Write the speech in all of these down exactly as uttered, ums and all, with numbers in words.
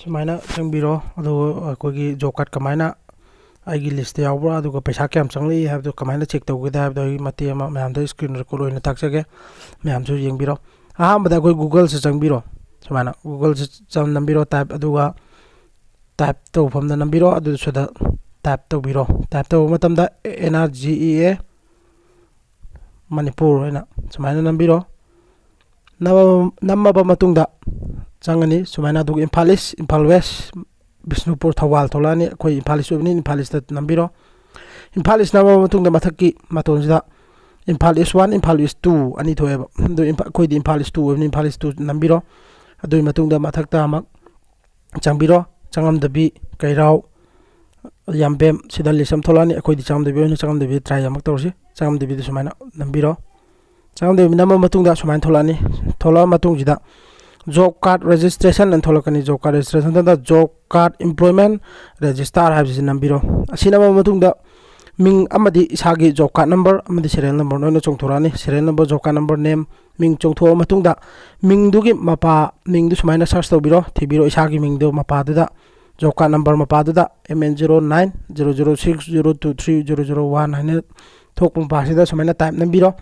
ꯁꯨꯃꯥꯏꯅ ꯆꯪꯕꯤꯔꯣ꯫ ꯑꯗꯨꯒ ꯑꯩꯈꯣꯏꯒꯤ ꯖꯣꯕ ꯀꯥꯔꯗ ꯀꯃꯥꯏꯅ ꯑꯩꯒꯤ ꯂꯤꯁꯇ ꯌꯥꯎꯕ꯭ꯔꯥ, ꯑꯗꯨꯒ ꯄꯩꯁꯥ ꯀꯌꯥꯝ ꯆꯪꯂꯛꯏ ꯍꯥꯏꯕꯗꯣ ꯀꯃꯥꯏꯅ ꯆꯦꯛ ꯇꯧꯒꯗꯦ ꯍꯥꯏꯕꯗꯣ ꯑꯩ ꯃꯇꯦꯛ ꯑꯃ ꯃꯌꯥꯝꯗ ꯁ꯭ꯀ꯭ꯔꯤꯟ ꯔꯦꯀꯣꯔꯗ ꯑꯣꯏꯅ ꯇꯥꯛꯆꯒꯦ꯫ ꯃꯌꯥꯝꯁꯨ ꯌꯦꯡꯕꯤꯔꯣ꯫ ꯑꯍꯥꯟꯕꯗ ꯑꯩꯈꯣꯏ ꯒꯨꯒꯜꯁꯤ ꯆꯪꯕꯤꯔꯣ꯫ ꯁꯨꯃꯥꯏꯅ ꯒꯨꯒꯜꯁꯤ ꯆꯪ-, ꯅꯝꯕꯤꯔꯣ, ꯇꯥꯏꯞ, ꯑꯗꯨꯒ ꯇꯥꯏꯞ ꯇꯧꯐꯝꯗ ꯅꯝꯕꯤꯔꯣ꯫ ꯑꯗꯨꯁꯨꯗ ꯇꯥꯏꯞ ꯇꯧꯕꯤꯔꯣ꯫ ꯇꯥꯏꯞ ꯇꯧꯕ ꯃꯇꯝꯗ ꯑꯦꯟ ꯑꯥꯔ ꯖꯤ ꯏ ꯑꯦ ꯃꯅꯤꯄꯨꯔ ꯍꯥꯏꯅ ꯁꯨꯃꯥꯏꯅ ꯅꯝꯕꯤꯔꯣ꯫ ꯅꯝꯃꯕ, ꯅꯝꯃꯕ ꯃꯇꯨꯡꯗ ꯆꯪꯉꯅꯤ ꯁꯨꯃꯥꯏꯅ꯫ ꯑꯗꯨꯒ ꯏꯝꯐꯥꯜ ꯏꯁ, ꯏꯝꯐꯥꯜ ꯋꯦꯁ, ꯕꯤꯁꯅꯨꯄꯨꯔ, ꯊꯧꯕꯥꯜ ꯊꯣꯛꯂꯛꯑꯅꯤ꯫ ꯑꯩꯈꯣꯏ ꯏꯝꯐꯥꯜ ꯏꯁ ꯑꯣꯏꯕꯅꯤ, ꯏꯝꯐꯥꯜ ꯏꯁꯇ ꯅꯝꯕꯤꯔꯣ꯫ ꯏꯝꯐꯥꯜ ꯏꯁ ꯅꯝꯃꯕ ꯃꯇꯨꯡꯗ ꯃꯊꯛꯀꯤ ꯃꯇꯣꯟꯁꯤꯗ Imphal is one, Imphal is two ꯑꯅꯤ ꯊꯣꯛꯑꯦꯕ꯫ ꯑꯗꯨ ꯏꯝꯐꯥ-, ꯑꯩꯈꯣꯏꯗꯤ ꯏꯝꯐꯥꯜ ꯏꯁ ꯇꯨ ꯑꯣꯏꯕꯅꯤ, ꯏꯝꯐꯥꯜ ꯏꯁ ꯇꯨ ꯅꯝꯕꯤꯔꯣ꯫ ꯑꯗꯨꯒꯤ ꯃꯇꯨꯡꯗ ꯃꯊꯛꯇ ꯑꯃꯨꯛ ꯆꯪꯕꯤꯔꯣ꯫ ꯆꯪꯉꯝꯗꯕꯤ, ꯀꯩꯔꯥꯎ, ꯌꯥꯝꯕꯦꯝ, ꯁꯤꯗ ꯂꯤꯁ ꯑꯃ ꯊꯣꯛꯂꯛꯑꯅꯤ꯫ ꯑꯩꯈꯣꯏꯗꯤ ꯆꯪꯉꯝꯗꯕꯤ ꯑꯣꯏꯅ, ꯆꯪꯉꯝꯗꯕꯤ ꯇ꯭ꯔꯥꯏ ꯑꯃꯨꯛ ꯇꯧꯔꯁꯤ꯫ ꯆꯪꯉꯝꯗꯕꯤꯗ ꯁꯨꯃꯥꯏꯅ ꯅꯝꯕꯤꯔꯣ꯫ ꯆꯪꯉꯝꯗꯕꯤ ꯅꯝꯕ ꯃꯇꯨꯡꯗ ꯁꯨꯃꯥꯏꯅ ꯊꯣꯛꯂꯛꯑꯅꯤ꯫ ꯊꯣꯛꯂꯛꯑ ꯃꯇꯨꯡꯁꯤꯗ ꯖꯣꯕ ꯀꯥꯔꯗ ꯔꯦꯖꯤꯁꯇ꯭ꯔꯦꯁꯟ ꯑꯅ ꯊꯣꯛꯂꯛꯀꯅꯤ꯫ ꯖꯣꯕ ꯀꯥꯔꯗ ꯔꯦꯖꯤꯁꯇ꯭ꯔꯦꯁꯟ ꯃꯊꯛꯇ ꯖꯣꯕ ꯀꯥꯔꯗ ꯏꯝꯄ꯭ꯂꯣꯏꯃꯦꯟ ꯔꯦꯖꯤꯁꯇꯥꯔ ꯍꯥꯏꯕꯁꯤ ꯅꯝꯕꯤꯔꯣ꯫ ꯑꯁꯤ ꯅꯝꯃꯕ ꯃꯇꯨꯡꯗ ꯃꯤꯡ ꯑꯃꯗꯤ ꯏꯁꯥꯒꯤ ꯖꯣꯕ ꯀꯥꯔꯗ ꯅꯝꯕꯔ ꯑꯃꯗꯤ ꯁꯦꯔꯤꯌꯦꯜ ꯅꯝꯕꯔ ꯂꯣꯏꯅ ꯆꯣꯡꯊꯣꯔꯛꯑꯅꯤ꯫ Serial number, job card number, name, ꯃꯤꯡ ꯆꯣꯡꯊꯣꯛꯑ ꯃꯇꯨꯡꯗ ꯃꯤꯡꯗꯨꯒꯤ ꯃꯄꯥ, ꯃꯤꯡꯗꯨ ꯁꯨꯃꯥꯏꯅ ꯁꯔꯆ ꯇꯧꯕꯤꯔꯣ, ꯊꯤꯕꯤꯔꯣ ꯏꯁꯥꯒꯤ ꯃꯤꯡꯗꯨ ꯃꯄꯥꯗꯨꯗ, ꯖꯣꯕ ꯀꯥꯔꯗ ꯅꯝꯕꯔ ꯃꯄꯥꯗꯨꯗ M N zero nine zero zero six zero two three zero zero one ꯍꯥꯏꯅ ꯊꯣꯛꯄ ꯃꯄꯥꯁꯤꯗ ꯁꯨꯃꯥꯏꯅ ꯇꯥꯏꯞ ꯅꯝꯕꯤꯔꯣ꯫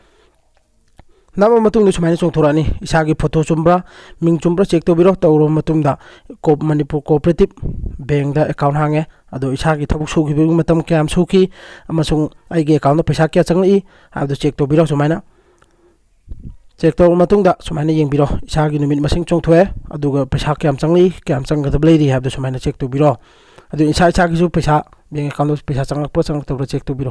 ꯅꯝꯃ ꯃꯇꯨꯡꯗ ꯁꯨꯃꯥꯏꯅ ꯆꯣꯡꯊꯣꯔꯛꯑꯅꯤ꯫ ꯏꯁꯥꯒꯤ ꯐꯣꯇꯣ ꯆꯨꯝꯕ꯭ꯔꯥ, ꯃꯤꯡ ꯆꯨꯝꯕ꯭ꯔꯥ ꯆꯦꯛ ꯇꯧꯕꯤꯔꯣ꯫ ꯇꯧꯔꯕ ꯃꯇꯨꯡꯗ ꯀꯣ-, ꯃꯅꯤꯄꯨꯔ ꯀꯣꯑꯣꯄꯔꯦꯇꯤꯞ ꯕꯦꯡꯗ ꯑꯦꯀꯥꯎꯟ ꯍꯥꯡꯉꯦ꯫ ꯑꯗꯣ ꯏꯁꯥꯒꯤ ꯊꯕꯛ ꯁꯨꯈꯤꯕꯒꯤ ꯃꯇꯝ ꯀꯌꯥꯝ ꯁꯨꯈꯤ ꯑꯃꯁꯨꯡ ꯑꯩꯒꯤ ꯑꯦꯀꯥꯎꯟꯗ ꯄꯩꯁꯥ ꯀꯌꯥ ꯆꯪꯂꯛꯏ ꯍꯥꯏꯕꯗꯨ ꯆꯦꯛ ꯇꯧꯕꯤꯔꯣ꯫ ꯁꯨꯃꯥꯏꯅ ꯆꯦꯛ ꯇꯧꯔꯕ ꯃꯇꯨꯡꯗ ꯁꯨꯃꯥꯏꯅ ꯌꯦꯡꯕꯤꯔꯣ꯫ ꯏꯁꯥꯒꯤ ꯅꯨꯃꯤꯠ ꯃꯁꯤꯡ ꯆꯣꯡꯊꯣꯛꯑꯦ, ꯑꯗꯨꯒ ꯄꯩꯁꯥ ꯀꯌꯥꯝ ꯆꯪꯂꯛꯏ, ꯀꯌꯥꯝ ꯆꯪꯒꯗꯕ ꯂꯩꯔꯤ ꯍꯥꯏꯕꯗꯨ ꯁꯨꯃꯥꯏꯅ ꯆꯦꯛ ꯇꯧꯕꯤꯔꯣ꯫ ꯑꯗꯨ ꯏꯁꯥ ꯏꯁꯥꯒꯤꯁꯨ ꯄꯩꯁꯥ ꯕꯦꯡ ꯑꯦꯀꯥꯎꯟꯗ ꯄꯩꯁꯥ ꯆꯪꯂꯛꯄ꯭ꯔꯥ ꯆꯪꯂꯛꯇꯕ꯭ꯔꯥ ꯆꯦꯛ ꯇꯧꯕꯤꯔꯣ꯫